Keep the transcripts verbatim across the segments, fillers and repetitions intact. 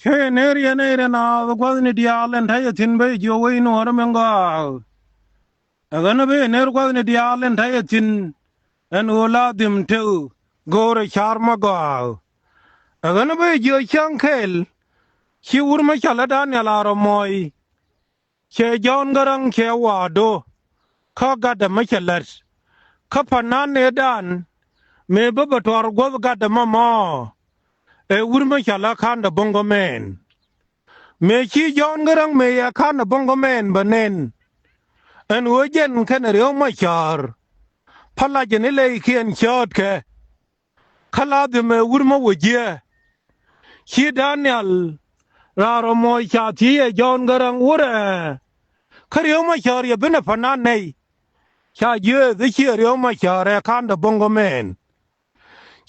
Cä yɛ ner yɛn ɛ rɛ naath gua̱thni diaal ɛn ta̱yɛ thi̱n ben jiök wec nuɔ̱ɔ̱rä min gɔaa. Ɛ ɣän ɛ ben yɛ ner gua̱thni diaal ɛn ta̱yɛ thi̱n ɛn ɣöö la dhim tëk go̱o̱rɛ ca̱r mi gɔaa. Ɛ ɣän ɛ ben yɛ jiök cäŋ kɛl ci wur mi cɔal ɛ Daniɛl Arɔp Mɔɔy. Cɛ Jɔ̱ɔ̱n Gäräŋ cɛ wa̱a̱ do̱ kä gatdä mi cɛ lät. Kä pa̱n nan ëëdan mëë bä bɛ tuar guäth gatdä mɔ mɔ. Ɛ wur mi cɔal ɛ Kandɛ Boŋgɔ Mɛn. Mëë ci Jɔ̱ɔ̱n Gäräŋ mëë yɛ Kandɛ Boŋgɔ Mɛn bɛ nɛn. Ɛn ɣöö jɛn kɛnɛ Riek Macäär. Pälacɛ ni lɛykiɛn cäätkɛ. Kä la dhimɛ wur mä wä jiɛ. Ci Daniɛl Arɔp Mɔɔy ca thiec ɛ Jɔ̱ɔ̱n Gäräŋ wurɛ. Kä Riek Macäär yɛ binɛ pa̱n nan nɛy. Ca jiööth i̱ ciɛ Riek Macäär ɛ Kandɛ Boŋgɔ Mɛn.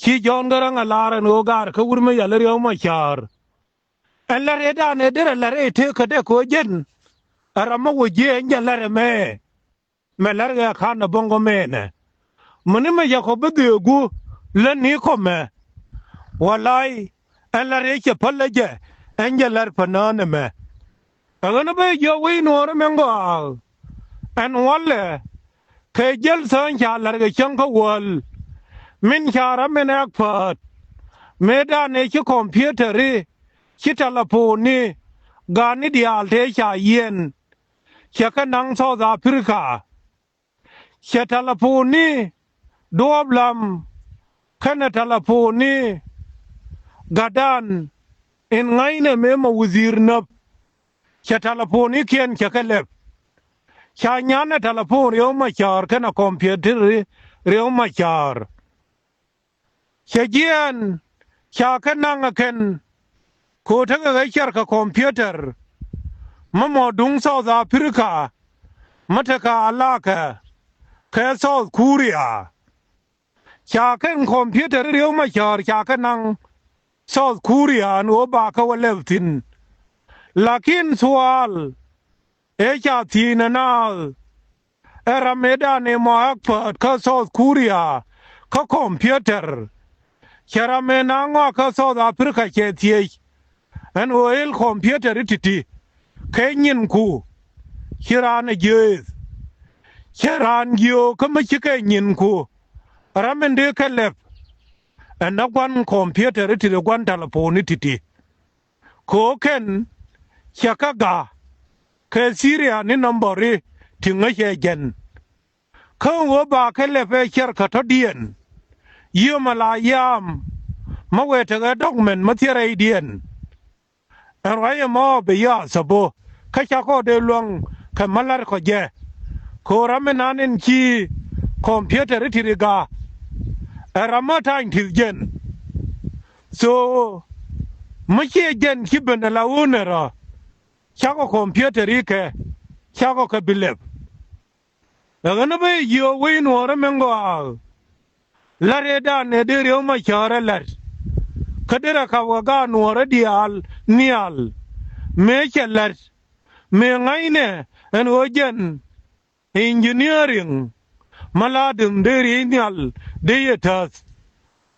Ci Jɔ̱ɔ̱n Gäräŋ ɛ lar ɛn ɣöö gaar kä wur mi yal i̱ Riek Macäär. Ɛn la̱t ëëdan ëë derɛ la̱t ëë tëëk kädɛ kɛ ɣöö jɛn. Ɛ ram mi wä jiɛ ɛn jɛ la̱t ɛmɛ. Mɛ la̱t ɣɛ Kandɛ Boŋgɔ Mɛnɛ. Mäni mɛ cɛ kɔ bi dhieeku lätni kɔ mɛ. Walay, ɛn la̱t ëë cɛ päl ɛ jɛ ɛn jɛ la̱t pa̱n nan ɛmɛ. Ɛ ɣän ɛ ben jiök wec nuɔ̱ɔ̱rä min gɔaa. Ɛn walɛ kɛ jäl thäŋ ca la̱t kɛ cäŋ kä wäl. Min ca ram min expert. Mëëdan ëë ci kɔmpiötɛri ci tɛlɛponi. Ga̱a̱ni diaal tëë ca yiɛn. Cɛ kɛ naŋ South Africa. Cɛ tɛlɛponi duɔ̱ɔ̱p lam kɛnɛ tɛlɛponi. Gatdan in ŋa̱cnɛ mëë mɛ wudhiir näp. Cɛ tɛlɛponikiɛn cɛ kɛ lɛp. Ca nyan ɛ tɛlɛpon Riek Macäär kɛnɛ kɔmpiötɛri Riek Macäär. Cɛ jiɛɛn ca kɛ naŋ ɛ kɛn. Kɛ ɣöö tekɛ ɣä cɛr kɛ kɔmpiötɛr. Mä mɔ duŋ South Africa. Mä tekɛ alakɛ kɛ South Korea. Ca kɛn kɔmpiötɛr Riek Macäär ca kɛ naŋ South Korea ɛn ɣöö ba kɛ wä lɛp thi̱n. Lakin thuaal ëë ca thiec ɛ naath. Ɛ ram ëëdan ëë mɔ expert kä South Korea kä kɔmpiötɛr. Cɛ ram ëë na ŋɔak kä South Africa cɛ thiec. Ɛn ɣöö ëël kɔmpiötɛri ti̱ti̱ kɛ nyinku. Ci raan ɛ jiööth. Cɛ raan jiöök kä mi cikɛ nyinku. Ram in dee kɛ lɛp. Ɛn na gua̱n kɔmpiötɛri ti̱ti̱ gua̱n tɛlɛponi ti̱ti̱. Kɛ ɣöö kɛn cɛ kɛ ga̱ kɛ Syria ni nɔmbɔri ti ŋäcɛ jɛn. Kä ɣöö ba kɛ lɛpɛ cɛr kä tɔ̱diɛn. Yiëë mɛ la yaam mä wëë tekɛ dɔkmɛn mä thiɛrɛydiɛn. Ɛn ruac ɛmɔ bi ya̱a̱ thäbö kä ca kɔ dee luäŋ kɛ mä la̱r kɔ jɛ. Kɛ ɣöö ram mi nan in ci kɔmpiötɛri ti ri ga̱. Ɛ ram mä ta̱ny ti̱th jɛn. Tho mi ciɛ jɛn ci ben ala wunɛ rɔ. Cakɔ kɔmpiötɛri kɛ cakɔ kɛ bi lɛp. Ɛ ɣän ɛ ben jiök wec nuɔɔrä min gɔaa. La̱t ëëdan ëë dee Riek Macäär ɛ la̱t. Kä derɛ kap kɛ gaat nuɔɔrä diaal nhial. Mëë cɛ la̱t mëë ŋa̱cnɛ ɛn ɣöö jɛn. Engineering mä la dhim dee riey nhial dee yɛ täth.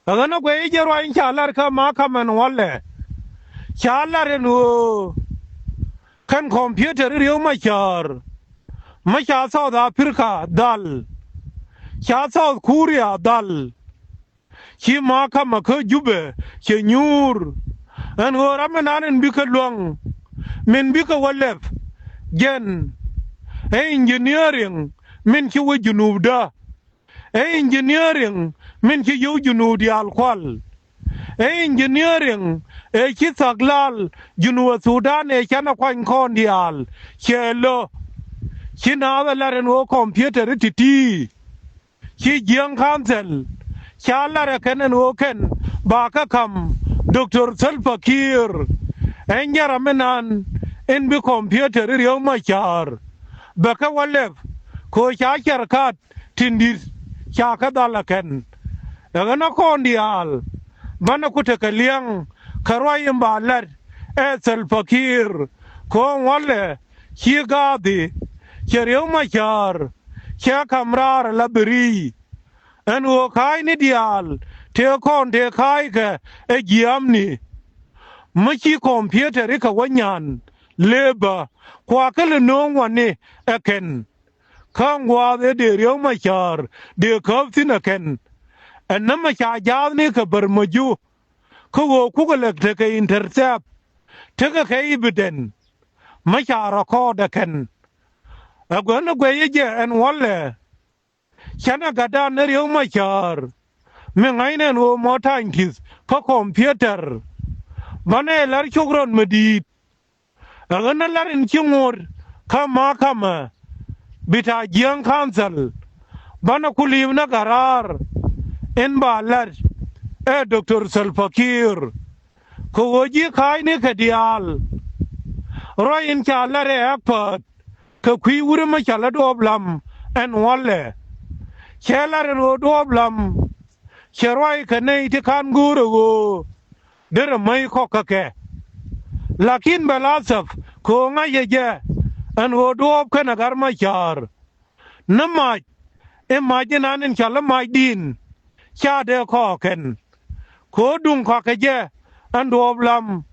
Ɛ ɣän ɛ guɛc i̱ jɛ ruac in ca lar kä ma̱a̱ ka̱m ɛn walɛ. Ca lar ɛn ɣöö kɛn kɔmpiötɛr i̱ Riek Macäär. Mä ca South Africa dhal. Ca South Korea dhal. Ci ma̱a̱ ka̱mä kä Jubɛ cɛ nyuur. Ɛn ɣöö ram mi nan in bikɛ luäŋ min bikɛ wä lɛp. Jɛn ɛ engineering min ci wä junubdä. Ɛ engineering min ci yio̱w junub diaal kual. Ɛ engineering ëë ci thak lal junub ɛ Thudan ëë canɛ kuany kɔn diaal. Cɛ lo̱ ci naath ɛ lar ɛn ɣöö kɔmpiötɛr i̱ ti̱ti̱. Ci jiäŋ ka̱nthɛl ca lar ɛ kɛn ɛn ɣöö kɛn ba kä ka̱m Doctor Salva Kiir. Ɛn jɛ ram mi nan in bi kɔmpiötɛr i̱ Riek Macäär. Bɛ kɛ wä lɛp kɛ ɣöö ca cɛr ka̱t tin di̱t ca kɛ dhal ɛ kɛn. Ɛ ɣän ɛ kɔn diaal banɛ ku tekɛ liɛŋ kɛ ruac in ba la̱t ɛ Salva Kiir. Kɛ ɣöö ŋuɔ̱lɛ ci gaathdhi cɛ Riek Macäär. Cɛ ka̱m raar ala beri. Ɛn ɣöö ka̱a̱cni diaal tëë kɔn tëë ka̱a̱ckɛ ɛ jiäämni. mi ci kɔmpiötɛri kɛ wä nyan lëë bä, kua kä lɛ nööŋ wani ɛ kɛn. Kä ŋuaath ëë dee Riek Machar dee käp thi̱n ɛ kɛn. Ɛn nɛmɛ ca jaathni kɛ bär mäju, kä ɣöö kukɛ lɛ tekɛ intercept, tekɛ kɛ evidence, mi ca record ɛ kɛn. Ɛ guäthni guɛcä jɛ ɛn walɛ, canɛ gatdan ni Riek Machar mi ŋa̱cnɛ ɛn ɣöö mɔ ta̱ny ti̱th kä kɔmpiötɛr, banɛ ɛ la̱r cok rɔn mi di̱i̱t. Ɛ ɣän ɛ la̱r in ci ŋot kä ma̱a̱ ka̱mɛ bi ta̱a̱ jiääŋ council, banɛ ku li̱i̱p ni garaar in ba la̱t ɛ Doctor Salva Kiir. Kɛ ɣöö ji̱ ka̱a̱cni kɛ diaal, ruac in ca la̱t ɛ expert kɛ kui̱ wut ɛmɛ ca lä Duɔ̱ɔ̱p Lam ɛn walɛ. Cɛ la̱t ɛn ɣöö Duɔ̱ɔ̱p Lam cɛ ruac kɛ nɛy ti ka̱n go̱o̱rɛ ɣöö derɛ mäc kɔk kä kɛ. Lakin bɛ la thäk kɛ ɣöö ŋa̱cɛ jɛ ɛn ɣöö Duɔ̱ɔ̱p kɛnɛ Gat Macar ni mac i̱ mac inan in cɔl i̱ macdin. Ca dee kɔɔkɛn kɛ ɣöö duŋ kɔakɛ jɛ ɛn Duɔ̱ɔ̱p Lam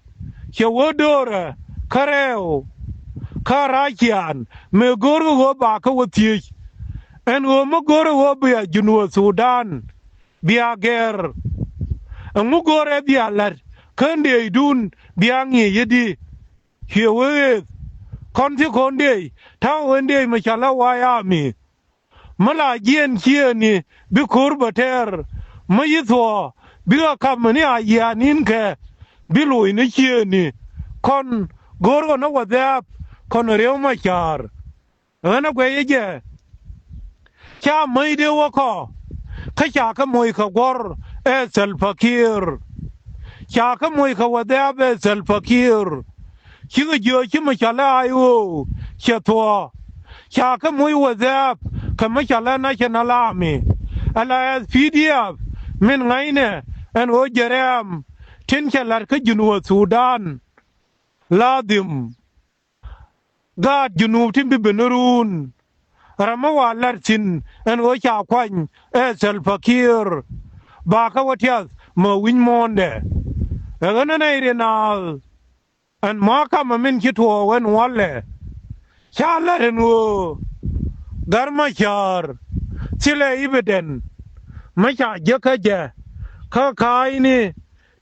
cɛ wä do̱rɛ kä rɛɛw kä racian mëë go̱o̱rkɛ ɣöö ba kä wä thiec. Ɛn ɣöö mi go̱o̱rɛ ɣöö bia Junub Thudan bia gɛr. Ɛŋu go̱o̱rɛ bia la̱t kä ndieecdun bia ŋi̱i̱c i̱di? Ciɛ wee ɣeeth kɔn ti kɔn dee ta̱a̱ wen dee mi ca la wa̱a̱ yaami. Mi la jiɛɛn ciëëni bi ko̱r bä tɛɛr mi yi thuɔɔ bikɛ ka̱m ni a yiaaninkɛ bi loc ni ciëëni. Kɔn go̱o̱r kɔn ni wä dhɛ̈ɛ̈p kɔn Riek Macar. Ɣän ɛ guɛcä jɛ ca mäc dee wä kɔ kä ca kä moc kɛ guɔ̱r ɛ Salva Kiir. Ca kä moc kɛ wä dhɛ̈ɛ̈p ɛ Salva Kiir. Cikɛ jiök ci mi cɔl ɛ I O cɛ thuɔ̱ɔ̱. Ca kä moc wä dhɛ̈ɛ̈p kɛ mi cɔl ɛ National Army ala S P D F min ŋa̱cnɛ ɛn ɣöö jɛ rɛɛm tin cɛ la̱t kä Junub Thudan. Ladhim gaat Junub tin bi ben ruun. Ram mi wa la̱t thi̱n ɛn ɣöö ca kuany ɛ Salva Kiir ba kä wä tiath mɛ wi̱c muɔ̱ɔ̱ndɛ. Ɛ ɣän ɛ nɛy rin naath ɛn ma̱a̱ kamɛ min ci tuɔɔk ɛn walɛ. Ca la̱t ɛn ɣöö Gat Macar thilɛ evidence mi ca jek kä jɛ kä ka̱a̱cni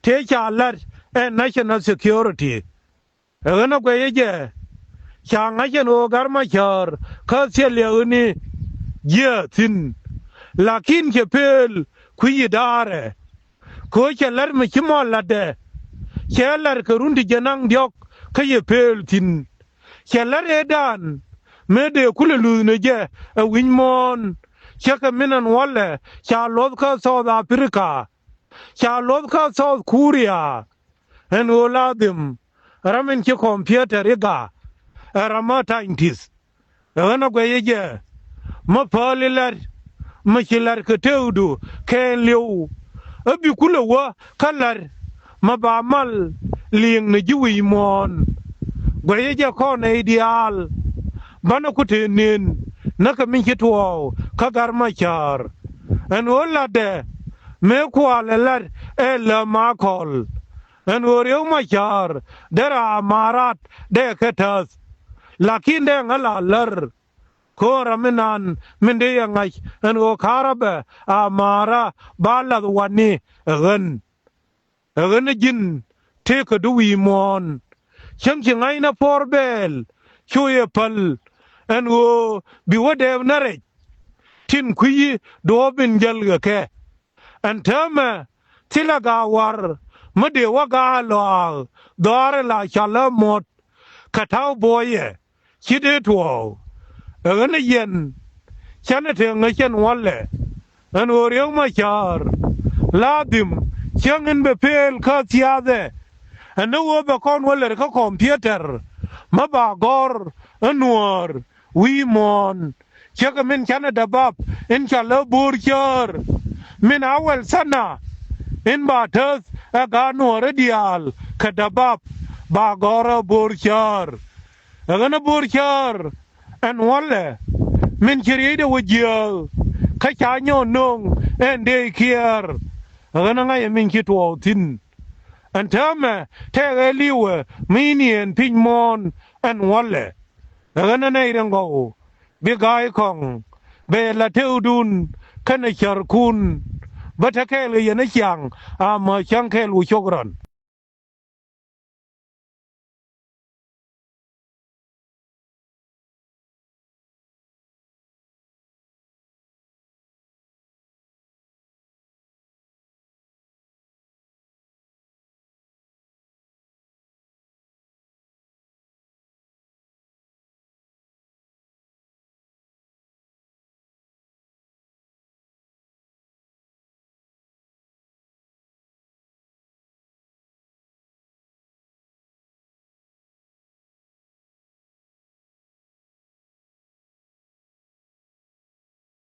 tëë ca la̱t ɛ national security. Ɛ ɣän ɛ guɛcä jɛ ca ŋa̱c ɛn ɣöö Gat Macar kä thil liɛkni jiääk thi̱n. Lakin cɛ pëël kui̱ idaarɛ kɛ ɣöö cɛ la̱t mi ci mɔ la̱tdɛ. Cɛ la̱t kɛ run ti jiɛn da̱ŋ diɔ̱k kä cɛ pëël thi̱n. Cɛ la̱t ëëdan mëë dee kulɛ luth ni jɛ ɛ wi̱c muɔ̱ɔ̱n. Cä kɛ min ɛn walɛ ca luɔth kä South Africa. Ca luɔth kä South Korea. Ɛn ɣöö ladhim ram in ci kɔmpiötɛr i̱ gaak ɛ ram ɛ ta̱ny ti̱th. Ɛ ɣän ɛ guɛcä jɛ mi päl i̱ la̱t mi ci la̱t kɛ tëëkdu kɛɛliw. Ɛ bi kulɛ wä kä la̱t mi ba mal li̱eŋ ni ji̱ wi̱i̱ muɔ̱ɔ̱n. Guɛcä jɛ kɔn nɛy diaal banɛ ku tëë nën näkɛ min ci tuɔɔk kä Gat Macar. Ɛn ɣöö la̱tdɛ mëë kualɛ la̱t ɛ lääm a kɔl. Ɛn ɣöö Riek Macar derɛ amarat dee kɛ täth. Lakin dee ŋäl a lär. Ko̱o̱n ram mi naan min dee yɛ ŋa̱c ɛn ɣöö ka̱rä bɛ amara ba lath wani ɛ ɣän. Ɛ ɣän ɛ ji̱n tëëkädu wi̱i̱ muɔ̱ɔ̱n. Cäŋ ci ŋa̱cnä puɔ̱ɔ̱r bɛɛl cu yɛ päl ɛn ɣöö bi wä dɛɛp nä rɛc. Tin kui̱ duɔ̱ɔ̱p in jäl ɣä kɛ. Ɛn täämɛ thilɛ gaawar mi dee wä gaa lɔaaŋ dhɔaarɛ la calä muɔ̱t. Kɛ ta̱w buɔyɛ ci dee tuɔɔk. Ɛ ɣän ɛ yɛn cänɛ tëë ŋäc cɛn walɛ. Ɛn ɣöö Riek Macar ladhim cäŋ in bɛ pëël kä thiathɛ. Ɛn ni ɣöö bɛ kɔn wä lɛr kä kɔmpiötɛr mi ba gɔ̱r ɛ nuäär wi̱i̱ muɔ̱ɔ̱n. Cä kɛ min canɛ däbap in ca lä bo̱o̱r cäär min a wɛl thana in ba täth ɛ gaat nuɔɔrä diaal kɛ däbap ba gɔ̱rä bo̱o̱r cäär. Ɛ ɣän ɛ bo̱o̱r cäär ɛn walɛ min ci riecdɛ wä jiääk kä ca nyɔɔn no̱o̱ŋ ɛn dee kiɛɛr. Ɛ ɣän ɛ ŋa̱c ɛ min ci tuɔɔk thi̱n. Ɛn täämɛ tɛkɛ li̱wɛ mi nieen pi̱ny muɔ̱ɔ̱n ɛn wälɛ. Ɛ ɣän ɛ nɛy riŋ gɔw bi ga̱a̱c kɔ̱ŋ bɛ la tewdun kɛnɛ cärkun. Bä te kɛɛl kɛ yɛn ɛ ciaŋ a mä cäŋ kɛɛl wu cok rɔn.